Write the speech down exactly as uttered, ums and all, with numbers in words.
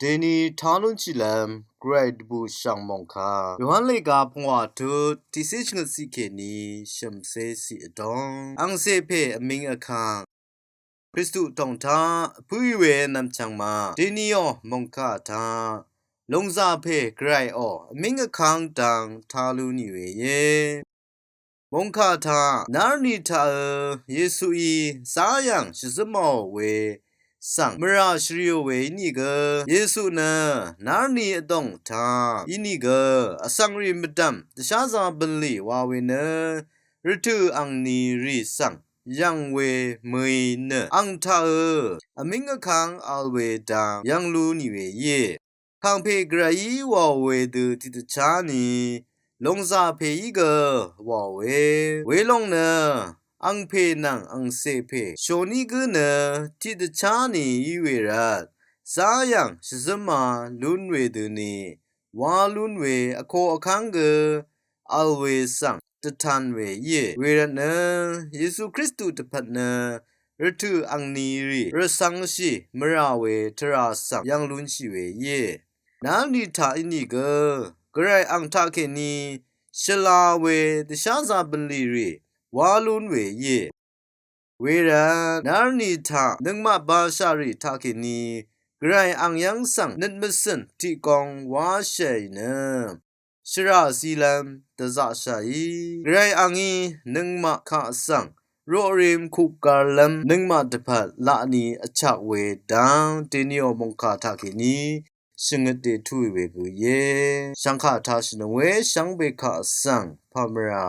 Deni talun chilem gray dbu shang mongka Yohan lega pungwa tut tisi shngit si keni shemse si adong angse pe aming akang Kristu tongta pui we namchang ma deni o mongka ta longza pe gray o aming akang dang talu ni we ye. Mongka ta narni ta e Yesu i zayang shizimao we sang mvra shvriò we inìgø Yesu nø narni adong ta inìgø vsvng rì mvdv̀m dvsházā bv̀nlì wa we nø rvtø̀ angni rì svng yv̀ng we mø̀í nø ang ta e vmíng vkang vl we dang yv̀ng lú nì we íe. Kàngpè gvrayí wàò we dø tiqdvchá ni lòngzà pèí gø wàòe. Welòng nø angpè nvng angcè pè shòní gǿ nø tiqdvchá ni í we rvt záyàng shvzǿma lún we dø ni wá lún we vko vkáng gø vl we svng dvtan we íe. Wervt nø Yesu Kristu dvpvt nø rvtø̀ angni rì rvcv̄ngshì mvrà we tvrà svng yv̀ng lúnshì we íe. Nv́lnì taq ínìgø gvray ang taqkèní shvla we dvsházā bv̀nlì rì wá lún we íe. Wervt nv́lnì taq nøngmaq bashaq rì taqkèní gvray ang yv́ng svng nøt mvcø̀n tiqgong wáshàì nø shvrà zilv́m dvzaqshàí gvray angí nøngmaq kaq svng roqrim kukgarlv́m nøngmaq dvpvt laqni vchak we dang dèní ò mòngkà taqkèní shvngøt dètúì we gø íe. Shvngkà taq shvnøng we shvngbe kaq svng pamvrà